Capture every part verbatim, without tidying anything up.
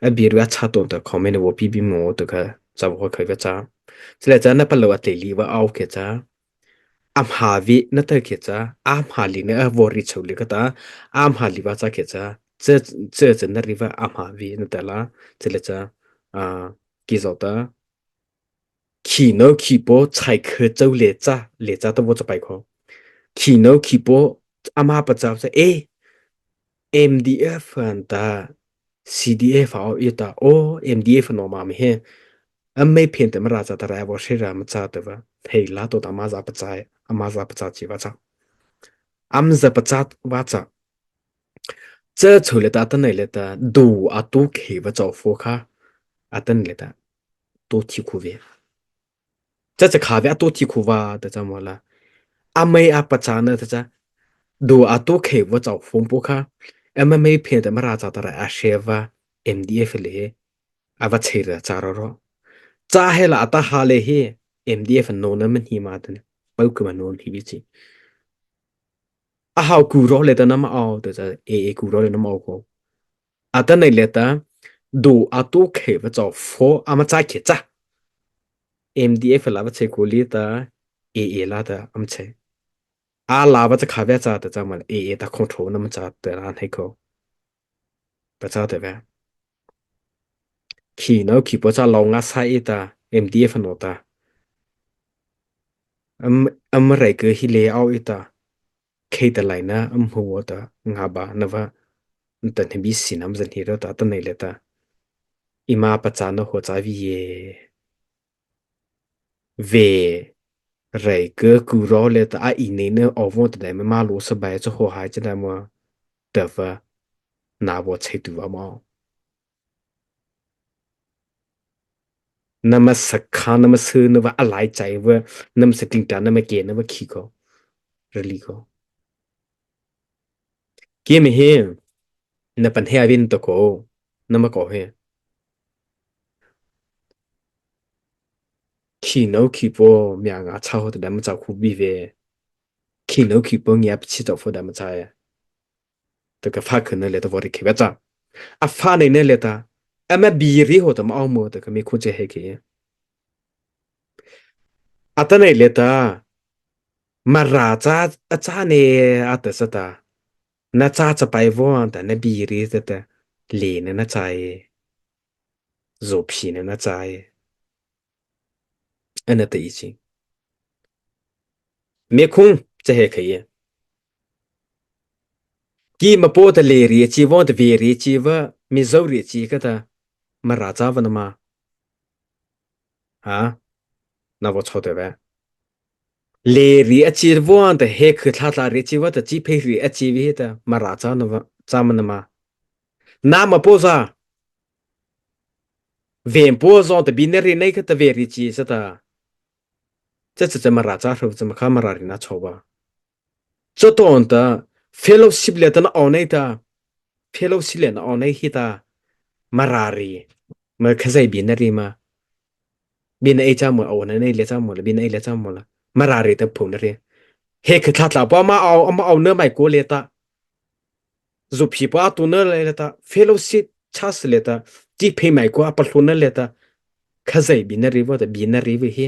a bie ru a châ tawh ta comment a vaw pie bie mawh ta kha, cha vaw khai va cha. Chalei cha na palôh a tlei lei va ao kei cha. A hmâ vei na ta kei cha, a hmâ lei na a vaw rei chô lei kha ta, a hmâ lei va cha kei cha. Cha, cha, cha na rei va a hmâ vei na ta la, chalei cha, a, kei zao ta. Khih no khih po chai kha chô lei cha, lei cha ta vaw cha pai kho. Khih no khih po ama pachâ cha, e, M D F a ta, C D F a o i ta, o, M D F no ma mi he. Ama phei ta Mara cha ta rai vaw hre ra ma cha ta va. Hei la to ta ama za pachâ, ama za pachâ chi va cha. Ama za pachâ va cha. Cha chô lei ta, atanoh lei ta, do a to khei va cha pho kha. Atanoh lei ta, to thi khu vei. Cha cha kha vei a to thi khu va, ta cha mo la. Ama a pachâ na ta cha, do a to khei va cha pho po kha. Ama phei ta Mara cha ta rai a hre va, M D F lei he. A va chei ra cha ro ro. Cha he la a ta ha lei he, M D F no na ma hi ma ta ne. Pau kha ma no hi vei chi. A hao ku ro lei ta na ma ao, ta cha, e, e ku ro lei na ma ao ko. Atanoh lei ta, do a to khei va cha pho ama cha kei cha. M D F la va chei ko lei ta, e, e la ta ama chei. A la va cha kha vei cha ta cha ma, e, e ta control na ma cha ta na hei ko. Pachâ ta vei. Khih no khih po cha lao nga sa i ta, M D F no ta. Am, ama rai kha hi lei ao i ta. Khei ta lai na, ama hmô ta, nga ba na va. Nta ne bi si na ma zan hi ro ta, atanoh lei ta. Eima pachâ na ho cha vei e. Vei, rai kha ku ro lei ta a i nei na o vaw ta dai ma ma lo sa bai cha ho hai cha dai ma. Ta va, na vaw chei tu va ma. Na ma sa kha, na ma sa na va a lai chai va, na ma sa ting ta, na ma kei na va khi ko. Rili ko. Kei mi he, na pan he a vin to ko, na ma ko he. Khih no khih po, mia nga cha ho ta dai ma cha khu bi vei. Khih no khih po ngia pa chi to pho dai ma cha e. Ta ka pha kha na lei ta vaw rei khei va cha. A pha nei na lei ta. Ama bie rei ho ta ma ao mo ta ka mi khu che he kei. Atanoh lei ta. Mara cha, a cha ne a ta sa ta. Na cha cha pai vaw ta na bie rei ta ta. Lei na na cha e. Zo phi na na cha e. Ana ta i chi. Me khung cha he kha i. Keima po ta lei rei chi vaw ta vei rei chi va, Mizo rei chi kha ta. Mara cha va na ma. Ha? Na vaw chô ta vei. Lei rei a chi vaw ta he kha thla thla rei chi va ta chi phei rei a chi vei ta. Mara cha na va, cha ma na ma. Na ma po za. Vei po za ta bie na rei nei kha ta vei rei chi sa ta. Cha cha cha Mara cha hro cha ma kha Mara rei na chô va. Cha to ta fellowship lei ta na o nei ta. Fellowship lei na o nei hi ta. Mara rei. Ma Khazia bie na rei ma. Bie na ei cha mo, o na nei lei cha mo la, bie na ei lei cha mo la. Mara rei ta pho na rei. He kha thla thla pa ma o, ma o na mai ko lei ta. Zo phi pa tu na lei ta, fellowship church lei ta, chi phei mai ko a pa hlo na lei ta, Khazia bie na rei va ta, bie na rei va he.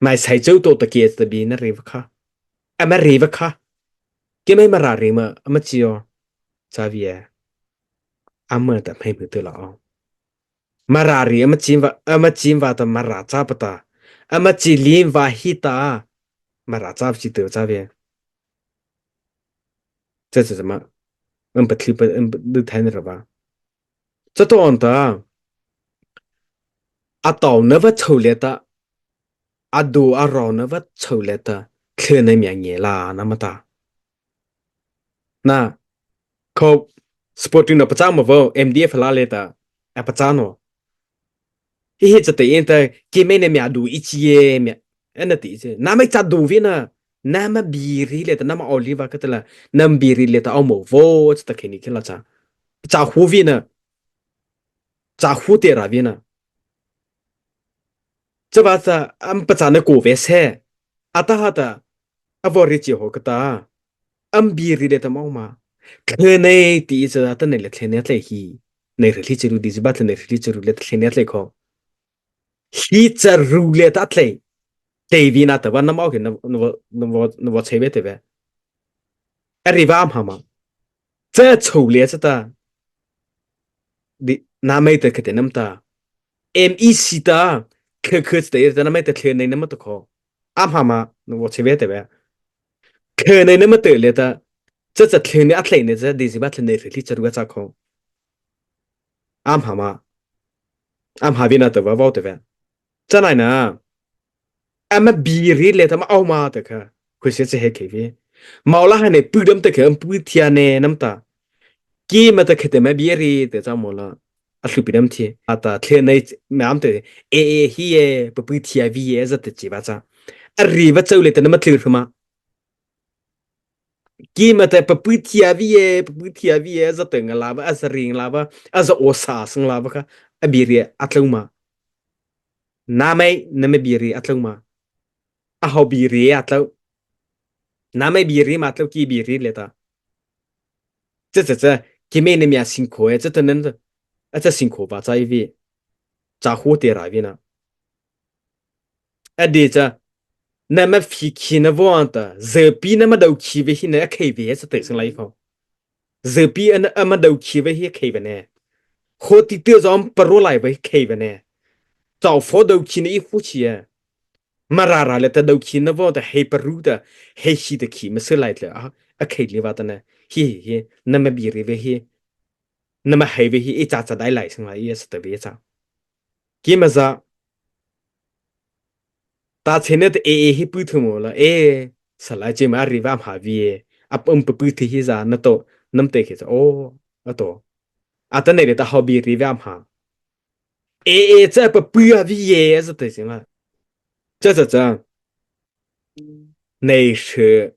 Mai sai chô to ta kei ta bie na rei va kha. Ama rei va kha. Keima Mara rei ma, ama chi o. Cha vei e. Ama ta mai mu ta la o. Mara rei ama chi va, ama chi va ta Mara cha pa ta. Ama chi lei va hi ta. Mara cha chi ta cha vei. Cha cha cha ma. Ama pa thli pa, ama pa du thai na ra va. Cha to ta. A tao na va chô lei ta. A do a ro na va chô lei ta. Thli na mia nge la na ma ta. Na, kho sporting no pachâ ma vaw, M D F la lei ta, a pachâ no. Hi hi cha te in ta, keima na mia du i chi e mia, ana ti chi. Na ma cha du vei na, na ma bie rei lei ta, na ma o lei va kha ta la, na ma bie rei lei ta o mo vaw, cha ta kei ni kei la cha. Cha hu vei na, cha hu te ra vei na. Cha va cha, ama pachâ na ko vei se. A ta ha ta, a vaw rei chi ho kha ta. Ama bie rei lei ta ma o ma. Thli nei ti i cha ta nei lei thli nei tlai hi. nei hri hli charu di zi ba tlai nei hri hli charu liata thlei nei a tlai kho. Hli charu liata a tlai. Tei vei na ta ba nama o ke na, na, na, na, na chei ve te ve. A ri va am ha ma. Cha chau le cha ta. Di, na mai ta khate nam ta. M E C ta. Khe khe ta ta na mai ta khe nei na ma ta kho. Am ha ma, na wo che ve te ve. Khe nei na ma ta le ta. Cha cha khe nei a tlai nei cha, di zi ba tlai nei hri hli charu a cha kho. Am ha ma. Am ha vi na ta va va te ve. Cha nai na. Ama bie ri le ta ma au ma ta kha. Khu se che he khe vi. Mau la ha nei pu dam ta kha, am pu thia nei nam ta. Ki ma ta khe te ma bie ri te cha mo la. A hlu pi dam thi. A ta khe nei ma am te. E e hi e, pu pu thia vi e, za te chi va cha. A ri va chau le ta na ma tlu ma. Ki ma ta pu pu thia vi e, pu pu thia vi e, za te nga la va, a za ri nga la va, a za o sa sa nga la va kha. A bie ri a tlu ma. Na mai, na mai bie ri a tlu ma. A hau bie ri a tlu. Na mai bie ri ma tlu ki bie ri le ta. Cha cha cha, ki me ne mia sing kho e, cha ta nan cha. A cha sing kho va cha i vi. Cha hu te ra vi na. A de cha. Na ma fi ki na vo an ta. Ze pi na ma dau ki ve hi na a khei ve cha te sing lai kho. Ze pi an a ma dau ki ve hi khei ve ne. Ho ti te zom pa ro lai ve khei ve ne. Chau fo dau ki na i hu chi e. Mara ra le ta dau ki na vo ta hei pa ru ta hei hi ta ki ma se lai ta a, a khei le va ta na. Hi hi hi, na ma bie ri ve hi. Na ma hei ve hi, i cha cha dai lai sing lai i sa ta ve cha. Ki ma za. Ta che ne ta e e hi pu thu mo la, e, sa lai che ma ri va am ha vi e. A pum pu pu thi hi za na to, nam te ke cha. O, a to. A ta nei le ta hau bie ri va am ha. E e cha pa pu a vi e, za te sing la. Cha cha cha. Nei she,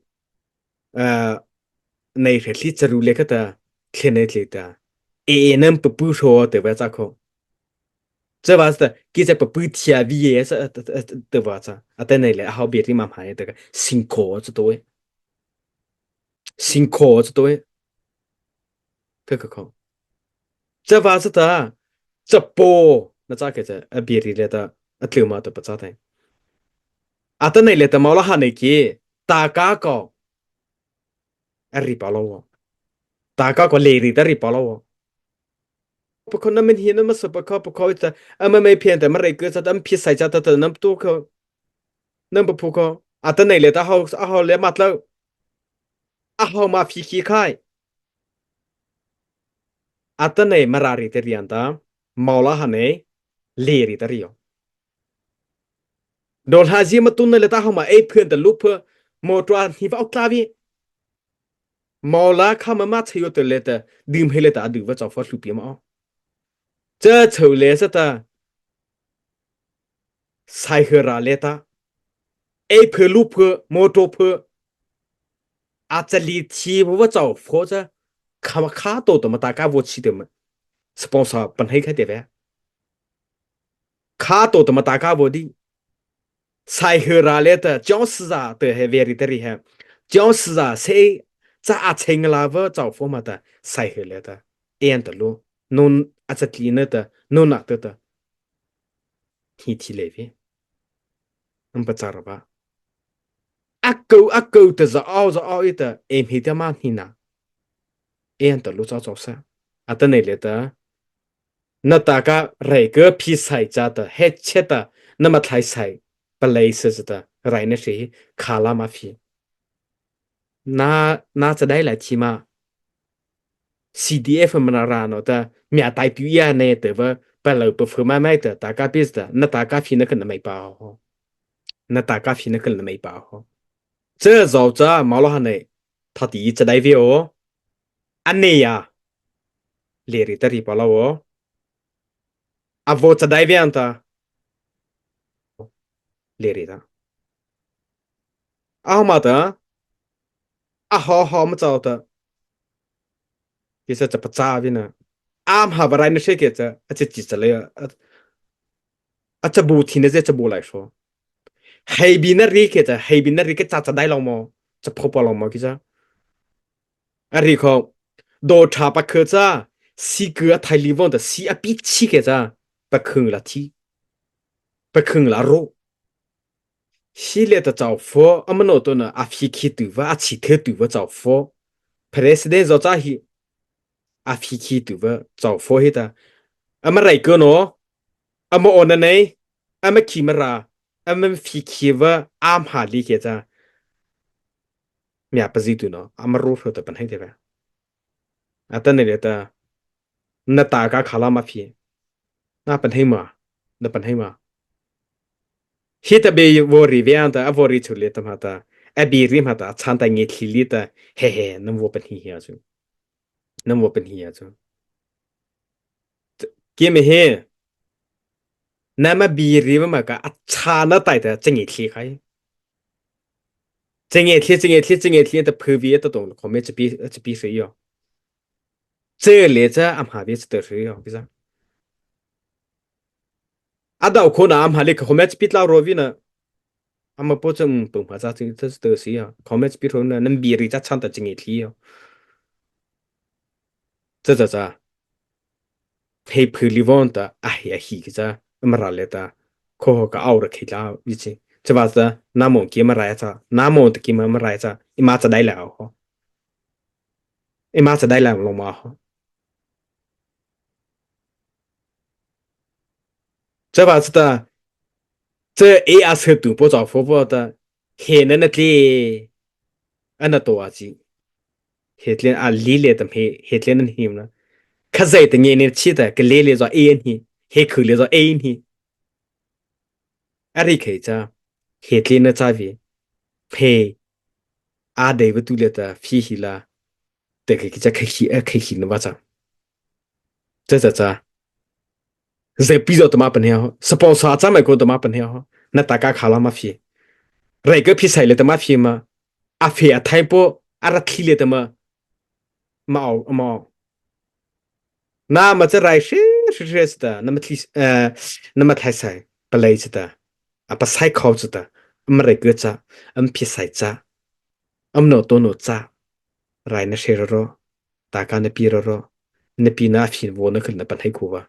a, nei she hli charu le kha ta, khe nei tle ta. E e nam pa pu so te va cha kho. Cha va cha ta, ki cha pa pu thia vi e sa, a, a, a, te va cha. A ta nei le, a hau bie ri ma am ha e te ka. Sing kho cha to e. Sing kho cha to e. Ka ka kho. Cha va cha ta. Cha po. Na cha ke cha. A bie ri le ta. A tlu ma ta pa cha ta. A ta nei le ta mau la ha nei ki. Ta ka ko. A ri pa lo wo. Ta ka ko le ri ta ri pa lo wo. Pa kho na min hi na ma sa pa kho, pa kho ta. A ma mai phian ta ma rei ke cha ta. Am phi sai cha ta ta nam to kho. Nam pa phu kho. A ta nei le ta hau, a hau le ma tlau. A hau ma phi khi khai. A ta nei ma ra ri te ri an ta. Mau la ha nei. Le ri ta ri yo. Dol ha zi ma tun na le ta hau ma ei phian ta lu phu. Mo tua hi va ok tla vi. Mau la kha ma ma che yo te le ta. Dim he le ta a du va chau fo hlu pi ma o. Cha chau le sa ta. Sai he ra le ta. Ei phe lu phe, mo to phe. A cha li thi vo va chau fo cha. Kha ma kha to to ma ta ka vo chi te ma. Sponsor pan hei khai te ve. Kha to to ma ta ka vo di. Sai he ra le ta, chau si za te he ve ri te ri he. Chau si za se, cha a cheng la va chau fo ma ta. Sai he le ta. En ta lu. Non a cha tli na ta. Non na ta ta. Hi thi le ve. An pa cha ra ba. A ko, a ko ta za au, za au i ta. Em hi ta ma hi na. En ta lu chau chau sa. A ta nei le ta. Na ta ka rei ke phi sai cha ta. He che ta. Na ma thlai sai. Pa lei se ta. Rai na shi. Kha la ma phi. Na, na cha dai la thi ma. C D F ma na ra no ta, mia tai piu ya ne te va, pa lo pa fu ma mai ta, ta ka pis ta, na ta ka phi na ka na mai pa ho. Na ta ka phi na ka na mai pa ho. Che zau cha, ma lo ha ne, tha ti cha dai ve o. A ne ya. Le ri ta ri pa la o. A vo cha dai ve an ta. Le ri ta. A ma ta. A ho ho ma chau ta. Ki sa cha pa cha vi na. Am ha va rai na she ke cha. A cha chi cha le. A, a cha bu thi na ze cha bu lai so. Hei bi na ri ke cha. Hei bi na ri ke cha cha dai lo mo. Cha pho pa lo mo ki cha. A ri kho. Do tha pa khe cha. si ku a thai li vong ta si a pi chi ke cha, pa khung la thi, pa khung la ro. Si le ta chau fo, a mano to na a phi khi tu va, a chi the tu va chau fo. President zo cha hi, a phi khi tu va chau fo hi ta. A ma rai ko no, a ma on na nei, a ma khi ma ra, a ma phi khi va, a ma ha li ke cha. Mia pa zi tu no, a ma ro ro ta pan hai te va. A ta nei le ta, na ta ka kha la ma phi. Na pan hai ma, na pan hai ma. Hi ta be vo ri ve an ta, a vo ri chu le ta ma ta, a be ri ma ta, chan ta nge thli li ta, he he, nam vo pan hi hi a chu. Nam vo pan hi a chu. Ke me he, na ma be ri ma ka, a cha na tai ta, cha nge thli khai. Cha nge thli, cha nge thli, cha nge thli, ta phu vi ta tong, kho me cha pi, cha pi se yo. Che le cha a ma ve cha ta hri yo, ki cha. A dau kho na a ma le kho me cha pi tlau ro vi na. A ma po cha, um, pung ma cha cha cha ta si ya. Kho me cha pi ro na, nam bi ri cha chan ta cha nge thli yo. Cha cha cha. Hei phu li von ta, a hei a hi ki cha, a ma ra le ta. Kho ho ka au ra khi la, vi chi. Cha va cha, na mo ki ma ra ya cha, na mo ta ki ma ma ra ya cha, i ma cha dai la ho. I ma cha dai la lo ma ho. Cha va cha ta, cha e a se tu po cha fo po ta, he na na tle, a na to a chi. He tle a li le tam he, he tle na him na. Kha zai ta nge ne chi ta, ka le le zo e ni, he khu le zo e ni. A ri khai cha, he tle na cha vi, he, a dei va tu le ta, fi hi la, te ke ki cha khai hi, a khai hi na va cha. Cha cha cha. Ze pi zo ta ma pan he ho. Sponsor cha mai ko ta ma pan he ho. Na ta ka kha la ma fi. Rai ka phi sai le ta ma fi ma. A fi a thai po. A ra thli le ta ma. Ma au, ma au. Na ma cha rai hre, hre, hre sta. Na ma thli, eh, na ma thai sai. Pa lai cha ta. A pa sai khau cha ta. Am rai ka cha. Am phi sai cha. Am no to no cha. Rai na hre ro ro. Ta ka na pi ro ro. Na pi na a fi vo na khul na pan hai khu va.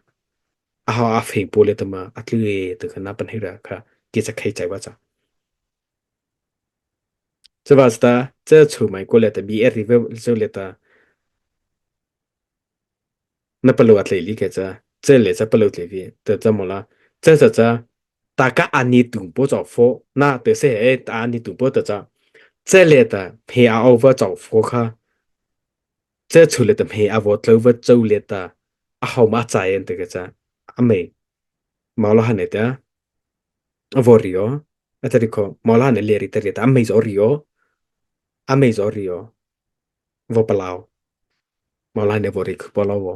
A ha a fi po le ta ma. A tlu e ta ka na pan hai ra kha. Ki cha khai chai va cha. Cha va sta, cha chu mai ko le ta, bi a ri ve zo le ta. Na pa lo a tlai li ke cha, cha le cha pa lo tlai vi, ta cha mo la. Cha cha cha, ta ka a ni tung po cha fo, na te se he, ta a ni tung po ta cha. Cha le ta, he a o va cha fo kha. Cha chu le ta, he a vo tlo va cho le ta. A hau ma cha en te ke cha. A mei. Ma lo ha ne ta. A vo ri o. A ta ri kho, ma la ne le ri ta ri ta, a mei zo ri o. A mei zo ri o. Vo pa lao. Ma la ne vo ri kho pa lao vo.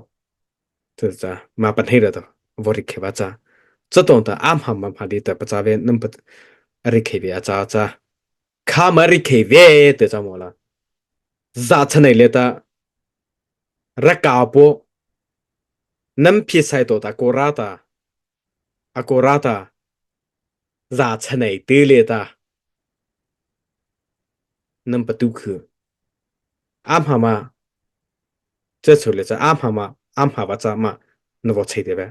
Cha cha, ma pan hei ra to. Vo ri khe va cha. Cha tong ta, a ma ma ma di ta pa cha ve, nam pa ri khe ve a cha cha. Kha ma ri khe ve te cha mo la. Za cha nei le ta. Ra ka po. Nam phi sai to ta ko ra ta. A ko ra ta, za cha nei te le ta, nam pa tu khu. A ma ma, cha chu le cha, a ma ma, a ma va cha ma, na vo chei te ve.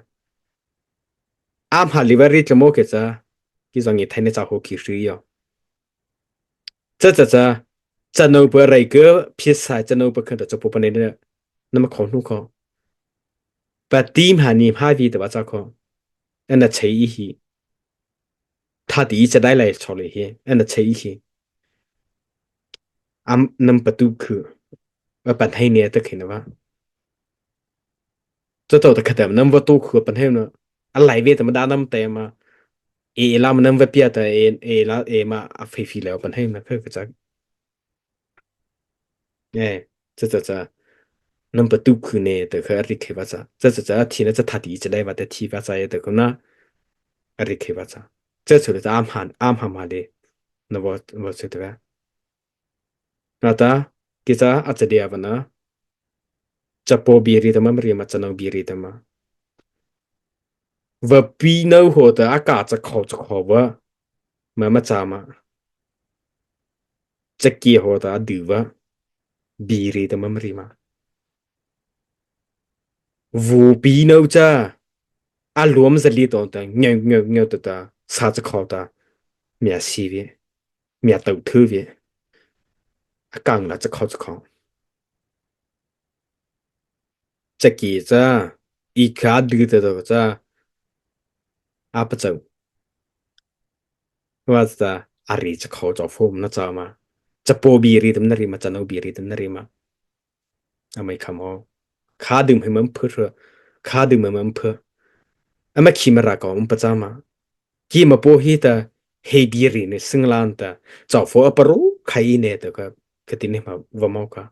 A ma li va ri tla mo ke cha, ki zong i thai ne cha ho ki ri yo. Cha cha cha, cha no pa rai ke, phi sai cha no pa khan ta cha po pa nei ne, na ma kho nu kho. Pa ti ma ni ma vi ta va cha kho. Ana chei i hi. Tha ti i cha dai lai cho le hi. Ana chei i hi. Am nam pa tu khu. Va pan hai ne ta khin va. Cha to ta kha ta nam va tu khu pan hai na. A lai ve ta ma da nam te ma. E la ma nam va pia ta e, e la e ma a fei fi le pan hai na kha ka cha. Eh, cha cha cha. Nam pa tu khu ne ta kha a ri khe va cha. Cha cha cha, thi na cha tha ti cha dai va ta thi va cha e ta khu na. A ri khe va cha. Cha chu le cha am han, am ha ma le. Na vo, vo chu ta va. Na ta, ki cha a cha dia va na. Cha po bi ri ta ma, ma ri ma cha no bi ri ta ma. Va pi no ho ta a ka cha kho cha kho va. Ma ma cha ma. Cha ki ho ta a du va. Bi ri ta ma, ma ri ma. Vaw pi no cha, a luam za li to ta, ngeu, ngeu, ngeu ta ta, sa cha khao ta, mia si vi, mia tau thu vi, a kang la cha khao cha khao. Cha ki cha, i kha du ta ta cha, a pa chau. Wa ta, a ri cha khao cha phom na cha ma. Cha po bi ri tam na ri ma, cha no bi ri tam na ri ma. Amai kham ho. Kha dum hei mam phu, kha dum hei mam phu. Ama khi ma ra ka um pa cha ma. Ki ma po hi ta, hei bi ri ne sing lan ta. Chau pho a pa ro khai ne ta ka, ka ti ne ma va mau ka.